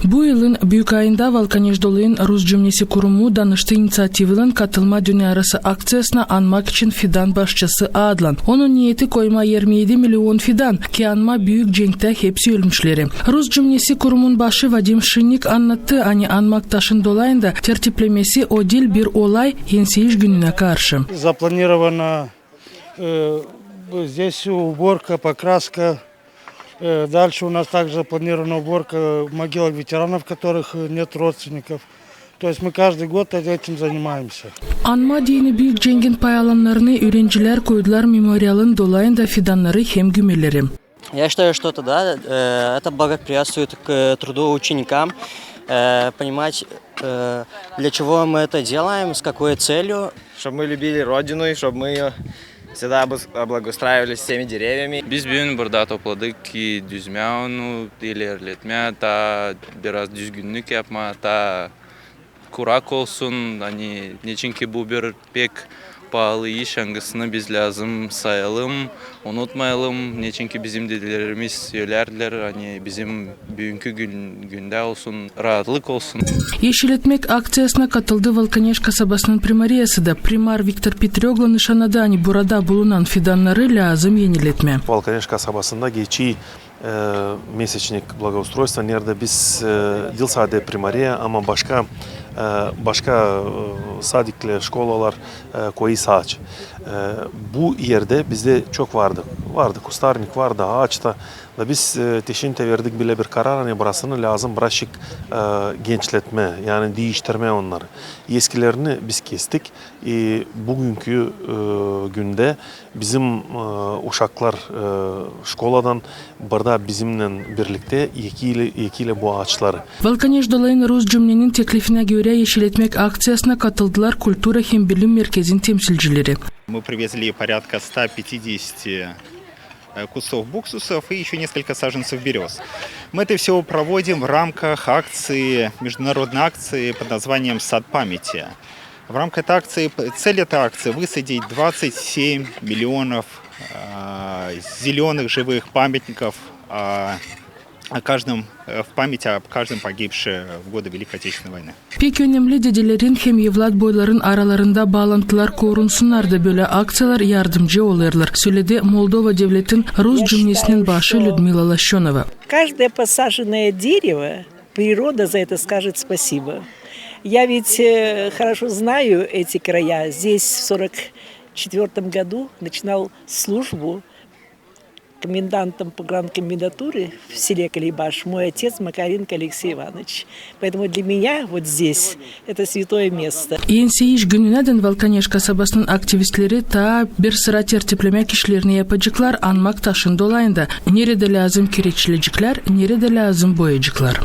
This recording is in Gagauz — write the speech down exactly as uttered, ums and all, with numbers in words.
Bu yılın büük ayında Valkaneş dolayın rus cümnesi kurumu danıştı iniţiativaylan katılmaa dünnäarası akţiyasına anmak için fidan başçası adlan. Onun niyeti koymaa irmi edi milion fidan, ki anmaa büük cenktä hepsi ölmüşleri. Rus cümnesi kurumun başı Vadim Şinnik annattı, ani anmak taşın dolayında tertiplemesi o diil bir olay, enseyş gününä karşı. Запланирована, э, здесь уборка, покраска. Э, дальше у нас также запланирована уборка могилок ветеранов, которых, э, нет родственников. То есть мы каждый год этим занимаемся. Anmaa deyni büük cenkin pay alannarını üürencilär koydular memorialın dolayında fidannarı hem gümeleri. Я считаю, что это, да, э, это благоприятствует к труду ученикам, э, понимать, э, для чего мы это делаем, с какой целью. Чтоб мы любили Родину, и чтоб мы её всегда обус-, облагоустраивали всеми деревьями. Biz büün burada topladık ki düzmää onu, ilerletmää, taa biraz düzgünnük yapmaa, taa kurak olsun, ani neçin ki bu bir pek paalı iş, angısını biz lääzım sayalım, unutmayalım, neçin ki bizim dedelerimiz sölärdilär, ani bizim büünkü gün, gündä olsun, raatlık olsun. Eşiletmäk akţiyasına katıldı Valkaneş kasabasının primariyası da. Primar Viktor Petröglu nışannadı, ani burada bulunan fidannarı lääzım eniletmää. Valkaneş kasabasında geçii, e, месячник благоустройства, neredä biz, e, diil sade primariya, ama başka, e, başka, e, sadiklär, şkolalar, e, koyêrız aaç. E, bu erdä bizdä çok vardı. Vardı kustarnik, vardı aaç ta. Da biz, e, te şindi verdik bilä bir karar, ani burasını lääzım birazçık, e, gençletmää, yani diiştirmää onnarı. Eskilerini biz kestik. E, büünkü, e, gündä bizim, e, uşaklar, e, şkoladan burada bizimnän birliktä ekilä, ekilä bu aaçları. Valkaneş dolayın rus cümnenin teklifinä görä eşiletmäk akţiyasına katıldılar kultura hem bilim merkezin temsilcileri. Мы привезли порядка ста пятидесяти э, кустов буксусов и ещё несколько саженцев берёз. Мы это всё проводим в рамках акции, международной акции под названием «Сад памяти». В рамках этой акции, п-, цель этой акции — высадить двадцать семь миллионов, а, зелёных живых памятников, а, о каждом, э, в память о каждом погибшем в годы Великой Отечественной войны. Pek önemli dedelerin hem evlatboyların aralarında baalantılar korunsunnar da bölä akţiyalar yardımcı olêrlar, söledi Moldova devletin rus cümnesinin başı Lüdmila Losönova. Каждое посаженное дерево, природа за это скажет спасибо. Я ведь, э, хорошо знаю эти края. Здесь в сорок четвёртом году начинал службу комендантом погранкомендатуры в селе Калибаш мой отец Макаренко Алексей Иванович. Поэтому для меня вот здесь это святое место. Enseyş gününä dän Valkaneş kasabasının aktivistleri taa bir sıra tertiplemäk işlerini yapaceklar anmak taşın dolayında. Neredä lääzım kireçleyeceklär, neredä lääzım boyayaceklar.